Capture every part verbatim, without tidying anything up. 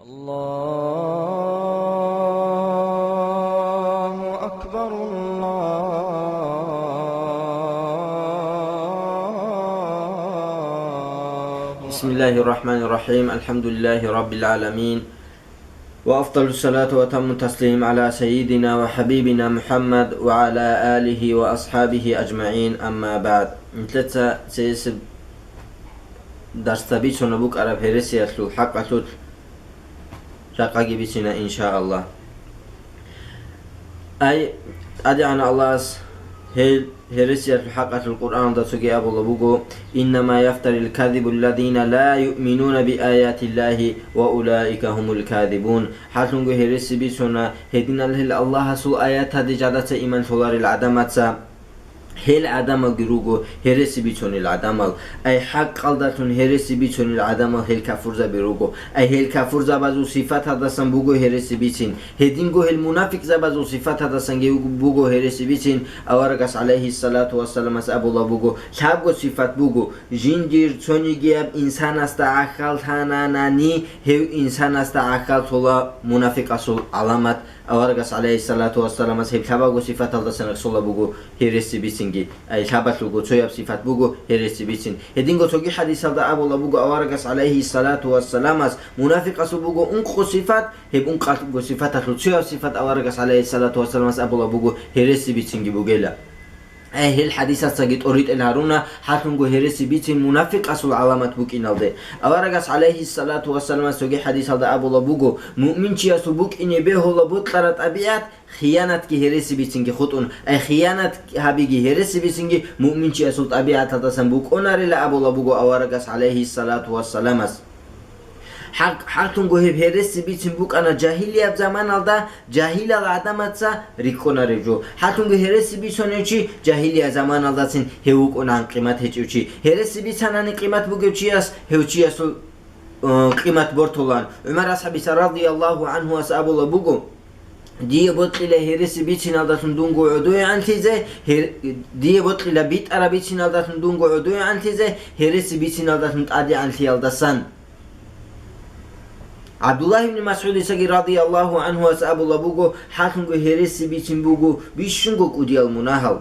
الله أكبر، الله. بسم الله الرحمن الرحيم. الحمد لله رب العالمين. وأفضل الصلاة وأتم التسليم على سيدنا وحبيبنا محمد وعلى آله وأصحابه أجمعين. أما بعد. Нилъеца цеесеб дарсда бицунеб букӀараб гьересиялъул хӀакъалъулъ жакъаги бицина, иншааллагь. Ай, ТӀадегӀан Аллагьас гьел гьересиялъул хӀакъалъулъ Къуръаналда цоги абулаб буго: «Иннама яфтарил казибу алладина ла юъминуна би аятиллахи ва улаика гьумул казибун». Гьалъунго гьереси бицуна гьединал гьел Аллагьасул аятаде жадаца иман лъоларел гӀадамаца. Гьел гӀадамалги руго гьереси бицунел гӀадамал. Ай, хӀакъалдалъун гьереси бицунел гӀадамал гьел кафурзаби руго. Ай, гьел кафурзабазул сифаталдасан буго гьереси бицин. Гьединго гьел мунафикъзабазул сифаталдасанги буго гьереси бицин. Аварагас, гӀалайгьиссалату вассаламас, абулаб буго: «Лъабго сифат буго, жиндир цонигияб инсанасда гӀахьаллъананани, гьев инсанасда гӀахьаллъула мунафикъасул гӀаламат». Аварагас, гӀалайгьиссалату вассаламас, гьеб лъабабго сифаталдасан рехсола буго гьереси бицинги. Ай, лъабалъулго цояб сифат буго гьереси бицин. Гьединго цоги хӀадисалда абула буго аварагас, гӀалайгьиссалату вассаламас, мунафикъасул буго ункъо сифат, гьеб ункъалъго сифаталъул цояб сифат аварагас, гӀалайгьиссалату вассаламас, абула буго гьереси бицинги бугела. Ай, гьел хӀадисацаги тӀоритӀел гьаруна, гьалъунго гьереси бицин мунафикъасул гӀаламат букӀиналде. Аварагас, гӀалайгьиссалату вассаламас, цоги хӀадисалда абула буго: «Муъминчиясул букӀине бегьула бокьараб тӀабигӀат, хиянатги гьереси бицинги хутӀун». Ай, хиянат гьабиги гьереси бицинги муъминчиясул тӀабигӀаталдасан букӀунарила абула буго аварагас, гӀалайгьиссалату вассаламас. ХӀакъ, хӀакълъунго гьеб гьереси бицин букӀана жагьилияб заманалда, жагьилал гӀадамаца рикӀкӀунарев жо. ХӀакълъунго гьереси бицунев чи жагьилияб заманалдацин гьев вукӀунаан къимат гьечӀев чи. Гьереси бицанани къимат бугев чияс гьев чиясул, э, къимат бортулаан. ГӀумар асхӀабица радияллагьу гӀанхуас абула буго: «Дие бокьила гьереси бициналдалъун дунго гӀодуе анлъизе, гьер-, дие бокьила битӀараб бициналдалъун дунго гӀодуе анлъизе, гьереси бициналдалъун тӀадегӀанлъиялдасан». ГӀабдуллагь ибн МасгӀудицаги радияллагьу гӀанхуас абула буго: «ХӀакълъунго гьереси бицин буго бищунго кӀудиял мунагьал».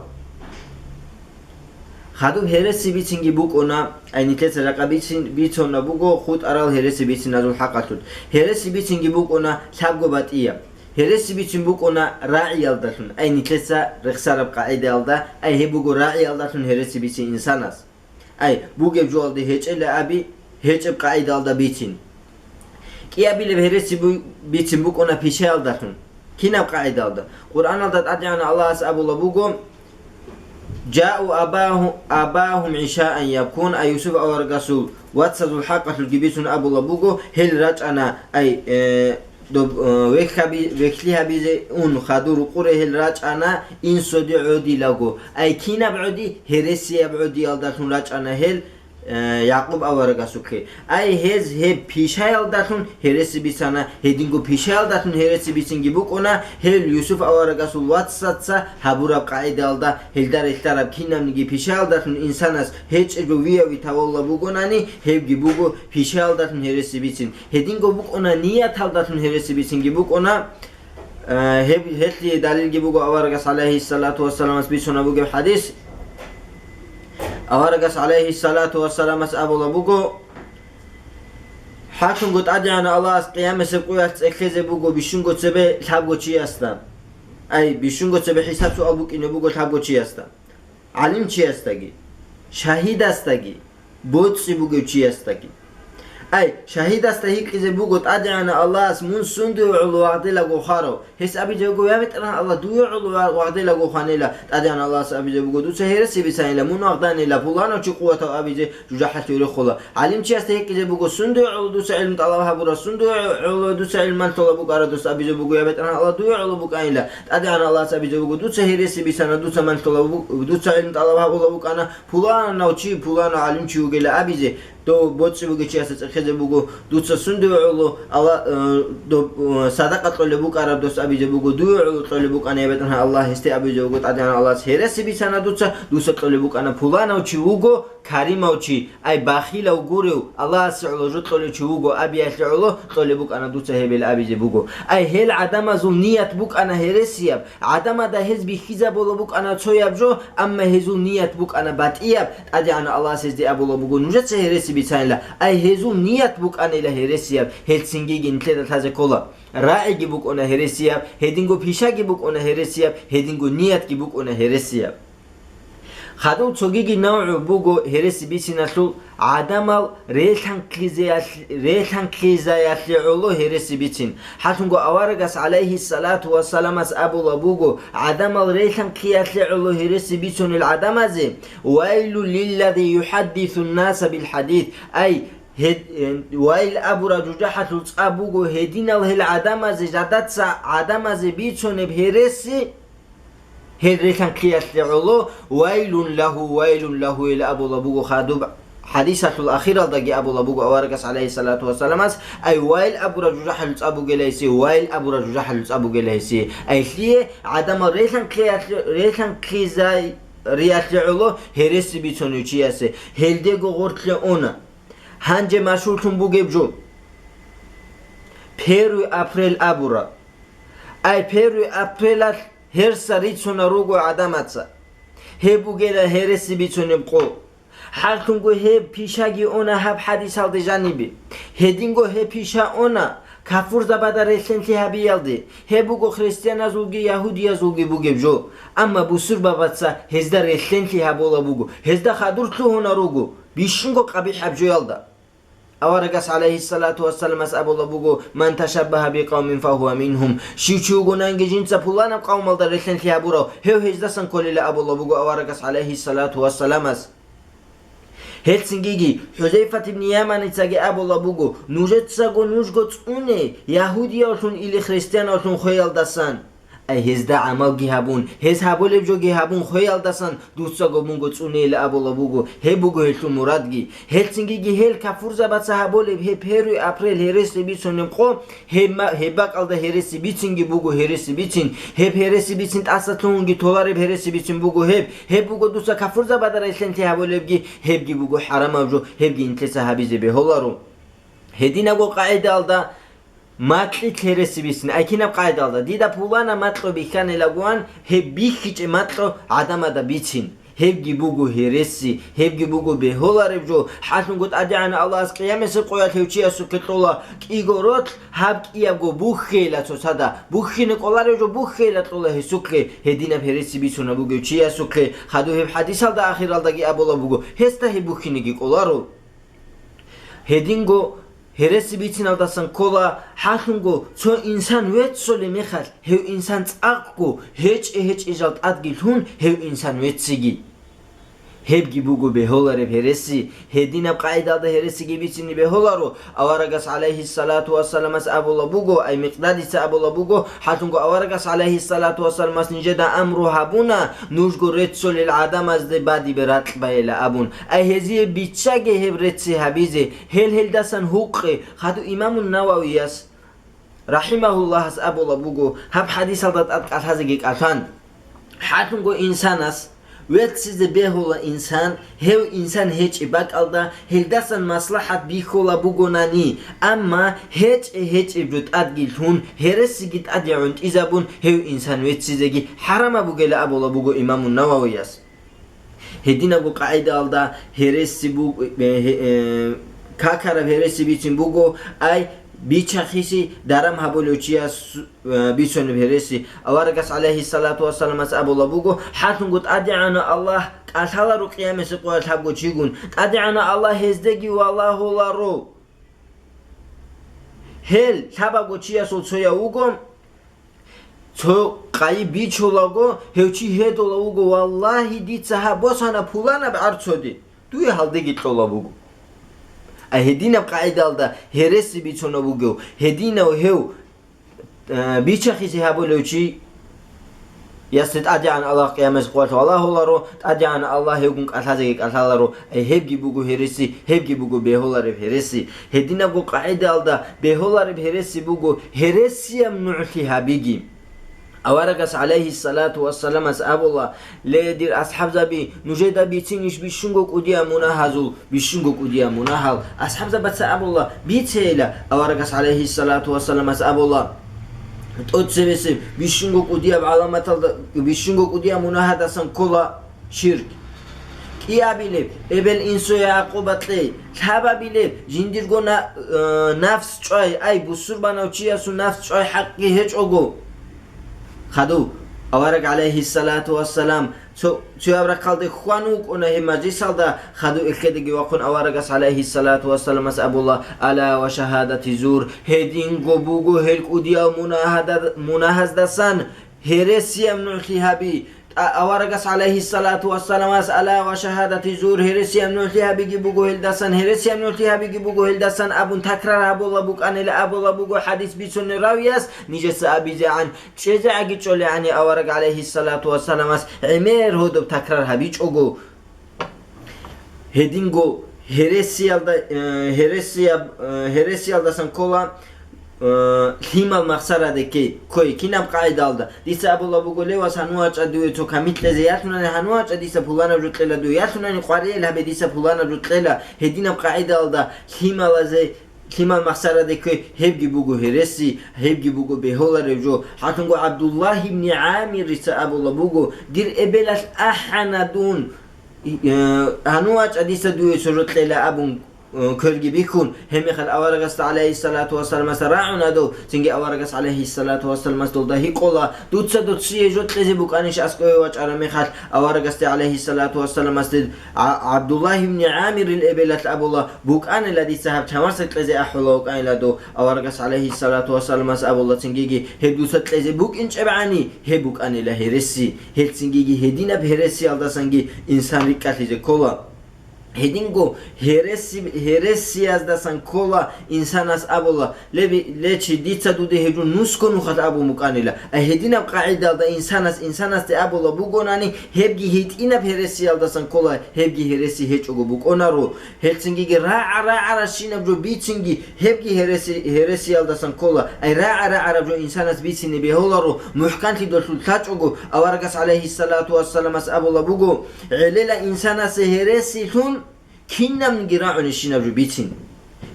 Хадуб гьереси бицинги букӀуна, ай, нилъеца ракъа бицин, бицунаб буго хутӀарал гьереси бициназул хӀакъалъулъ. Гьереси бицинги букӀуна лъабго батӀияб. Гьереси бицин букӀуна рагӀиялдалъун, ай, нилъеца рехсараб къагӀидаялда, ай, гьеб буго рагӀиялдалъун гьереси бицин инсанас. Ай, бугеб жоялде гьечӀела аби, гьечӀеб къагӀидаялда бицин. КӀиабилеб гьереси бу-, бицин букӀуна пишаялдалъун. Кинаб къагӀидаялда? Къуръаналда ТӀадегӀанав Аллагьас абула буго: «Жау абагьу-, абагьум гӀишаан ябкун», ай, Юсуп аварагасул вацазул хӀакъалъулъги бицун абула буго, гьел рачӀана, ай, э, доб-, э, вехьаби-, вехьлъи гьабизе ун хадур рукъуре гьел рачӀана инсоде гӀодилаго. Ай, кинаб гӀоди? Гьересияб гӀодиялдалъун рачӀана гьел, э, Якъуб аварагасухъе. Ай, гьез гьеб пишаялдалъун гьереси бицана, гьединго пишаялдалъун гьереси бицинги букӀуна, гьел Юсуп аварагасул вацаца гьабураб къагӀидаялда, гьелда релълъараб кинабниги пишаялдалъун инсанас гьечӀеб вияви тавулла бугонани, гьебги буго пишаялдалъун гьереси бицин. Гьединго букӀуна нияталдалъун гьереси бицинги букӀуна. Э, гьеб, гьелъие далилги буго аварагас, гӀалайгьиссалату вассаламас, бицунаб бугеб хӀадис. Аварагас, гӀалайгьиссалату вассаламас, абула буго: «ХӀакълъунго ТӀадегӀанав Аллагьас къиямасеб къоялъ цӀехезе буго бищунго цебе лъабго чиясда». Ай, бищунго цебе хӀисаб-суал букӀине буго лъабго чиясда. ГӀалимчиясдаги, шагьидасдаги, боцӀи бугев чиясдаги. Ай, шагьидасда гьикъизе буго ТӀадегӀанав Аллагьас: «Мун сундуе гӀоло вагъделаго хварав?» Гьес абизе буго: «Я БетӀергьан Аллагь, дуе гӀоло ва-, вагъделаго хванила». ТӀадегӀанав Аллагьас абизе буго: «Дуца гьереси бицанила, мун вагъданила, пуланав чи къуватав», абизе жужахӀалъув рехула. ГӀалимчиясда гьикъизе буго: «Сундуе гӀоло дуца гӀилму тӀалаб гьабурав, сундуе гӀоло дуца гӀилму малъула букӀарав дос?» Абизе буго: «Я БетӀергьан Аллагь, дуе гӀоло букӀанила». ТӀадегӀанав Аллагьас абизе буго: «Дуца гьереси бицана, дуца малъула бу-, дуца гӀилму тӀалаб гьабула букӀана пуланав чи, пуланав гӀалимчи вугила», абизе. Дов боцӀи бугев чиясда цӀехезе буго: «Дуца сундуе гӀоло Алла-, э, доб-, э, садакъа кьолеб букӀараб дос?» Абизе буго: «Дуе гӀоло кьолеб букӀана, я БетӀергьан Аллагь». Гьесде абизе буго ТӀадегӀанав Аллагьас: «Гьереси бицана дуца, дуца кьолеб букӀана пуланав чи вуго, каримав чи, ай бахилав гурев, Аллагьасе гӀоло жо кьолев чи вуго абиялъе гӀоло кьолеб букӀана дуца гьеб ил абизе буго. Ай гьел гӀадамазул ният букӀана гьересияб, гӀадамада гьез бихьизабула букӀана цояб жо, амма гьезул ният букӀана батӀияб, ТӀадегӀанав Аллагьас гьезде абула буго, нужеца гьереси бицанила, ай гьезул ният букӀанила гьересияб, гьел цинги нилъеда лъазе ккола. РагӀиги букӀуна гьересияб, гьединго пишаги букӀуна гьересияб, гьединго ниятги букӀуна гьересияб. Хадув цогиги навгӀу буго гьереси бициналъул, гӀадамал релъанхъизеялъ-, релъанхъизаялъе гӀоло гьереси бицин. ХӀалъунго аварагас, гӀалайгьиссалату вассаламас, абула буго, гӀадамал релъанхъиялъе гӀоло гьереси бицунел гӀадамазе: «Вайлу лиллади юхаддисун наса бил хадис», ай, гьед-, э, вайл абураб жужахӀалъул цӀа буго гьединал гьел гӀадамазе, жадаца гӀадамазе бицунеб гьереси, гьел релъанхъиялъе гӀоло, «Вайлун лагьу, вайлун лагьу», ила абула буго хадуб. ХӀадисалъул ахиралдаги абула буго аварагас, гӀалайгьиссалату вассаламас, ай вайл абураб жужахӀалъул цӀа бугела гьесие, вайл абураб жужахӀалъул цӀа бугела гьесие. Ай лъие? ГӀадамал релъанхъиялъе-, релъанхъизариялъе гӀоло гьереси бицунев чиясе. Гьелдего гъорлъе уна. Гьанже машгьурлъун бугеб жо. Первый апрель абура. Ай первый апрелалъ гьерса рицуна руго гӀадамаца. Гьеб бугела гьереси бицунеб къо. ХӀалъунго гьеб пишаги уна гьаб хӀадисалде жанибе. Гьединго гьеб пиша уна кафурзабада релълъенлъи гьабиялде. Гьеб буго христианазулги ягьудиязулги бугеб жо. Амма бусурбабаца гьезда релълъенлъи гьабула буго, гьезда хадур лъугьуна руго бищунго къабихӀаб жоялда. Аварагас, гӀалайгьиссалату вассаламас, абула буго: «Ман ташаббагьа бикъавмин фагьува мингьум». Щив чи вугонанги жинца пуланаб къавмалда релълъенлъи гьабурав, гьев гьездасан кколила абула буго аварагас, гӀалайгьиссалату вассаламас. Гьелцинги ХӀузайфат ибн Яманицаги абула буго: «Нужецаго нужго цӀуне, ягьудиявлъун или христианавлъун хвеялдасан». Ай гьезда гӀамалги гьабун, гьез гьабулеб жоги гьабун хвеялдасан дуцаго мунго цӀунейилан абула буго, гьеб буго гьелъул мурадги. Гьелцинги гьел кафурзабаца гьабулеб гьеб первый апрель гьереси бицунеб къо, гьеб ма-, гьеб бакӀалда гьереси бицинги буго гьереси бицин, гьеб гьереси бицин тӀаса лъугьунги толареб гьереси бицин буго гьеб, гьеб буго дуца кафурзабада релълъенлъи гьабулебги, гьебги буго хӀарамаб жо, гьебги нилъеца гьабизе бегьуларо. Гьединабго къагӀидаялда, макьилъ гьереси бицин, ай кинаб къагӀидалда, дида пулана макьу бихьанилагоан, гьеб бихьичӀеб макьу гӀадамада бицин. Гьебги буго гьереси, гьебги буго бегьулареб жо, хӀалъунго ТӀадегӀанав Аллагьас къиямасеб къоялъ гьев чиясухъе кьола кӀиго ролъ, гьаб кӀиябго бухьейила цоцазда, бухьине кӀолареб жо бухьейила кьола гьесухъе, гьединаб гьереси бицунеб бугев чиясухъе. Хадуб гьеб хӀадисалда ахиралдаги абула буго, гьесда гьеб бухьинеги кӀоларо. Гьединго гьереси бициналдасан ккола, хӀалъунго цо инсан веццолеб мехалъ, гьев инсан цӀакъго гьечӀи-гьечӀи жал тӀадги лъун гьев инсан вецциги. Гьебги буго бегьулареб гьереси, гьединаб къагӀидалда гьересиги бицине бегьуларо, аварагас, гӀалайгьиссалату вассаламас, абула буго, ай Микъдадица абула буго, хӀалъунго аварагас, гӀалайгьиссалату вассаламас, нижеда амру гьабуна, нужго реццолел гӀадамазде бадибе ракь байила абун. Ай гьезие биччаге гьеб рецци гьабизе, гьел гьелдасан гьукъе. Хадуб имамун Нававияс, рахӀимагьуллагьас, абула буго, гьаб хӀадисалда тӀад кӀалъазеги кӀалъан. ХӀалъунго инсанас веццизе бегьула инсан, гьев инсан гьечӀеб бакӀалда гьелдасан маслахӀат бихьула бугонани, амма гьечӀи-гьечӀеб жо тӀадги лъун, гьересиги тӀаде гӀунтӀизабун, гьев инсан веццизеги хӀарамаб бугила абула буго имамун Нававияс. Гьединабго къагӀидаялда гьереси буг-, э, гье-, э, какараб гьереси бицин буго, ай, бичахиси даран гьабулев чияс, э, бицунеб гьереси. Аварагас, гӀалайгьиссалату вассаламас, абула буго, хӀалъунго ТӀадегӀанав Аллагь кӀалъаларо къиямасеб къоялъ гьабго чигун, ТӀадегӀанав Аллагь гьездеги валагьуларо. Гьел лъабабго чиясул цояв вуго, цо къайи бичулаго, гьев чи гьедула вуго: «Валлагьи, дица гьаб босана пуланаб гӀарцоде, дуе гьалдеги кьола буго». А гьединаб къагӀидалда гьереси бицунеб бугев, гьединав гьев, э, бичахизе гьабулев чи, ясде ТӀадегӀан Аллагь къиямасеб къоялъ валагьуларо, ТӀадегӀан Аллагь гьевгун кӀалъазеги кӀалъаларо, ай гьебги буго гьереси, гьебги буго бегьулареб гьереси. Гьединабго къагӀидаялда бегьулареб гьереси буго гьересияб нугӀлъи гьабиги. Аварагас, гӀалайгьиссалату вассаламас, абула: «Ле, дир асхӀабзаби, нужеда бицинищ бищунго кӀудиял мунагьазул, бищунго кӀудиял мунагьал?» АсхӀабзабаца абула: «Бицейила». Аварагас, гӀалайгьиссалату вассаламас, абула: «ТӀоцебесеб бищунго кӀудияб гӀаламаталда, бищунго кӀудияб мунагьадасан ккола ширк». КӀиабилеб, эбел-инсуе гӀакъуба кьей. Лъабабилеб, жиндирго на-, э, нафс чӀвай, ай, бусурбанав чиясул нафс чӀвай хӀакъги гьечӀого. Хадув, авараг, гӀалайгьиссалату вассалам, цо-, цояб рахъалде хьван вукӀуна гьеб мажлисалда, хадув эхедаги вахъун аварагас, гӀалайгьиссалату вассаламас, абула: «Ала ва шагьадати зур, гьединго буго гьел кӀудиял мунагьада-, мунагьаздасан гьересияб нугӀлъи гьаби». ТӀа-, аварагас, гӀалайгьиссалату вассаламас: «Ала ва шагьадати зур, гьересияб нугӀлъи гьабиги буго гьелдасан, гьересияб нугӀлъи гьабиги буго гьелдасан», абун такрар гьабула букӀанила абула буго хӀадис бицунел равияс нижеца абизегӀан. ЧӀезегӀаги чӀолегӀани авараг, гӀалайгьиссалату вассаламас, гӀемер гьодоб такрар гьабичӀого, гьединго гьересиялда, э, гьересияб-, э, гьересиялдасан ккола, э, лъимал махсараде ккей, ккой, кинаб къагӀидалда. Дица абула буго: «Ле, вас, гьануа чӀа дуе цо камиллъезе», ялъунани: «Гьануа чӀа дица пуланаб жо кьела дуе», ялъунани: «КъваригӀел гьабе, дица пуланаб жо кьела». Гьединаб къагӀидалда лъималазе лъимал махсараде кквей, гьебги буго гьереси, гьебги буго бегьуларев жо. ХӀакълъунго ГӀабдуллагь ибни ГӀамирица абула буго: «Дир эбелалъ ахӀана дун, э, гьануа чӀа дица дуе цо жо кьела», абун, э, кверги бихьун, гьебмехалъ аварагасда, гӀалайгьиссалату вассаламасда, рагӀуна дов. Цинги аварагас, гӀалайгьиссалату вассаламас, долда гьикъула: «Дуца доцие жо кьезе букӀанищ аскӀове вачӀараб мехалъ?» Аварагасде, гӀалайгьиссалату вассаламасде, ГӀа-, ГӀабдуллагь ибн ГӀамирил эбелалъ абула: «БукӀанила дица гьаб чамарса кьезе ахӀула вукӀанила дов». Аварагас, гӀалайгьиссалату вассаламас, абула цинги: «Гьеб дуца кьезе букӀинчӀебгӀани, гьеб букӀанила гьереси». Гьелцинги гьединаб гьересиялдасанги инсан рикӀкӀалъизе ккола. Гьединго гьереси-, гьересияздасан ккола инсанас абула: «Леби-, ле чи, дица дуде гьеб жо нусго нухалъ абун букӀанила». А гьединаб къагӀидалда инсанас инсанасде абула бугонани, гьебги гьитӀинаб гьересиялдасан ккола, гьебги гьереси гьечӀого букӀунаро. Гьелцинги рагӀа-рагӀаращинаб жо бицинги, гьебги гьереси-, гьересиялдасан ккола. Ай рагӀа-рагӀараб жо инсанас бицине бегьуларо, мухӀканлъи долъул лъачӀого, аварагас, гӀалайгьиссалату вассаламас, абула буго: «ГӀелела инсанасе гьересилъун кинабниги рагӀунищинаб жо бицин».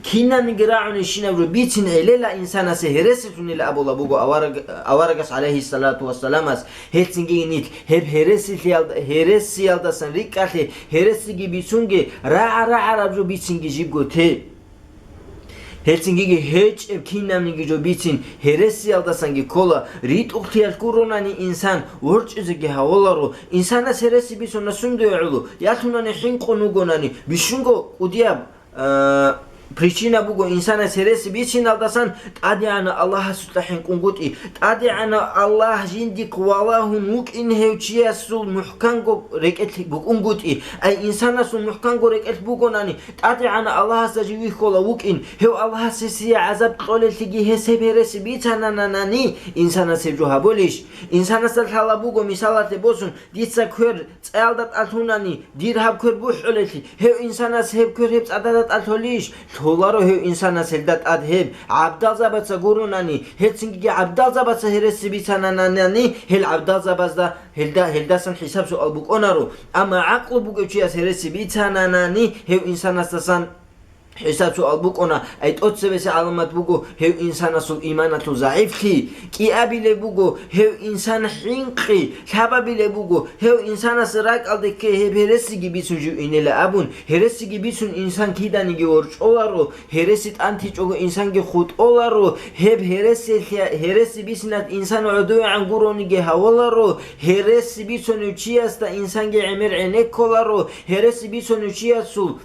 Кинабниги рагӀунищинаб жо бицин гӀелела инсанасе гьересилъунила абула буго авараг-, аварагас, гӀалайгьиссалату вассаламас. Гьелцинги нилъ гьеб гьересилъиялда-, гьересиялдасан рикӀкӀалъе, гьересиги бицунги, рагӀа-рагӀараб жо бицинги жибго те. Гьелцинги гьечӀеб кинабниги жо бицин гьересиялдасанги ккола, ритӀухълъиялъ гуронани инсан ворчӀизеги гьаволаро. Инсанас гьереси бицуна сундуе гӀоло, ялъунани хӀинкъун вугонани, бищунго кӀудияб, а, причина буго инсанас гьереси бициналдасан: ТӀадегӀанав Аллагьасукьа хӀинкъунгутӀи, ТӀадегӀанав Аллагь жиндихъ валагьун вукӀин гьев чиясул мухӀканго рекӀелъ букӀунгутӀи. Ай инсанасул мухӀканго рекӀелъ бугонани, ТӀадегӀанав Аллагьасда жив вихьула вукӀин, гьев Аллагьас гьесие гӀазаб кьолеллъиги гьес гьеб гьереси бицананани, инсанас гьеб жо гьабулищ? Инсанасда лъала буго, мисалалъе босун, дица квер цӀаялда тӀалъунани, дир гьаб квер бухӀулеллъи, гьев инсанас гьеб квер гьеб цӀадада тӀалъулищ? Лъоларо гьев инсанас гьелда тӀад гьеб. ГӀабдалзабаца гуронани, гьелцинги гӀабдалзабаца гьереси бицананани, гьел гӀабдалзабазда гьелда, гьелдасан хӀисаб-суал букӀунаро. Амма гӀакълу бугев чияс гьереси бицананани, гьев инсанасдасан хӀисаб-суал букӀуна. Ай тӀоцебесеб гӀаламат буго гьев инсанасул иманалъул загӀифлъи. КӀиабилеб буго гьев инсан хӀинкъи, лъабабилеб буго гьев инсанас ракӀалде ккей гьеб гьересиги бицун жив инела абун. Гьересиги бицун инсан киданиги ворчӀоларо, гьереси тӀантичӀого инсанги хутӀоларо, гьеб гьересилъи-, гьереси бицинат инсан гӀодовегӀан гурониги гьаволаро, гьереси бицунев чиясда инсанги гӀемер гӀенекколаро, гьереси бицунев чиясул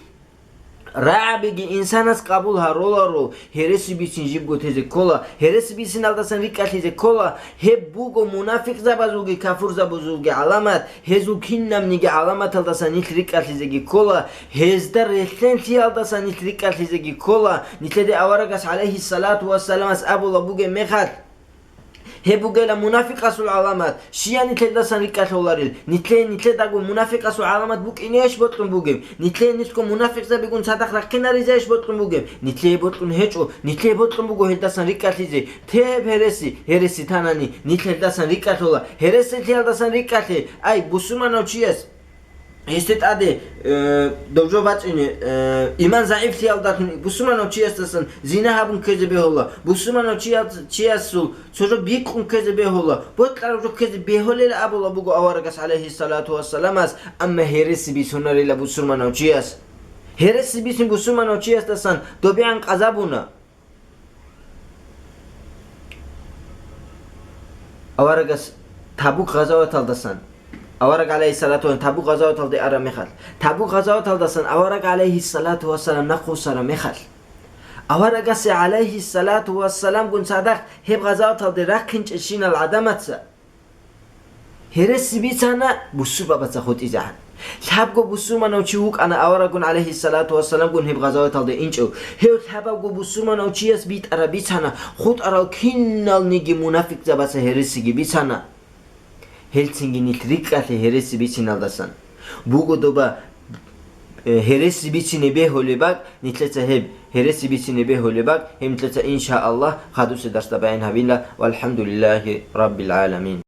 рагӀабиги инсанас къабул гьароларо, гьереси бицин жибго тезе ккола, гьереси бициналдасан рикӀкӀалъизе ккола, гьеб буго мунафикъзабазулги кафурзабазулги гӀаламат, гьезул кинабниги гӀаламаталдасан нилъ рикӀкӀалъизеги ккола, гьезда релълъенлъиялдасан нилъ рикӀкӀалъизеги ккола. Нилъеде аварагас, гӀалайгьиссалату вассаламас, абула бугеб мехалъ, Гьеб бугела мунафикъасул гӀаламат. Щиян нилъелдасан рикӀкӀалъуларел? Нилъее нилъедаго мунафикъасул гӀаламат букӀинейищ бокьун бугеб? Нилъее нилъго мунапикъзабигун цадахъ рахъинаризейищ бокьун бугеб? Нилъее бокьун гьечӀо, нилъее бокьун буго гьелдасан рикӀкӀалъизе. Теб гьереси, гьереси танани, нилъ гьелдасан рикӀкӀалъула. Гьересилъиялдасан рикӀкӀалъе, ай, бусурманав чияс! Гьесде тӀаде, э, дов жо бацӀине, э, иман загӀифлъиялдалъун бусурманав чиясдасан зина гьабун ккезе бегьула, бусурманав чияс-, чиясул цо жо бикъун ккезе бегьула, бокьараб жо ккезе бегьулел абула буго аварагас, гӀалайгьиссалату вассаламас, амма гьереси бицунарила бусурманав чияс. Гьереси бицин бусурманав чиясдасан добигӀан къазабуна. Аварагас Табук гъазаваталдасан, авараг, гӀалайгьиссалату вассалам, Табук гъазаваталде араб мехалъ, Табук гъазаваталдасан авараг, гӀалайгьиссалату вассалам, нахъвуссараб мехалъ, аварагасе, гӀалайгьиссалату вассаламгун цадахъ гьеб гъазаваталде рахъинчӀелщинал гӀадамаца гьереси бицана бусурбабаца хутӀизегӀан. Лъабго бусурманав чи вукӀана авараггун, гӀалайгьиссалату вассаламгун, гьеб гъазаваталде инчӀев. Гьев лъабабго бусурманав чияс битӀараб бицана, хутӀарал киналниги мунафикъзабаца гьересиги бицана. Гьелцинги нилъ рикӀкӀалъе гьереси бициналдасан. Буго доба, э, гьереси бицине бегьулеб бакӀ, нилъеца гьеб гьереси бицине бегьулеб бакӀ, гьеб нилъеца, иншааллагь, хадусе дарсда баян гьабила. ВалхӀамдулиллагьи раббил гӀаламин.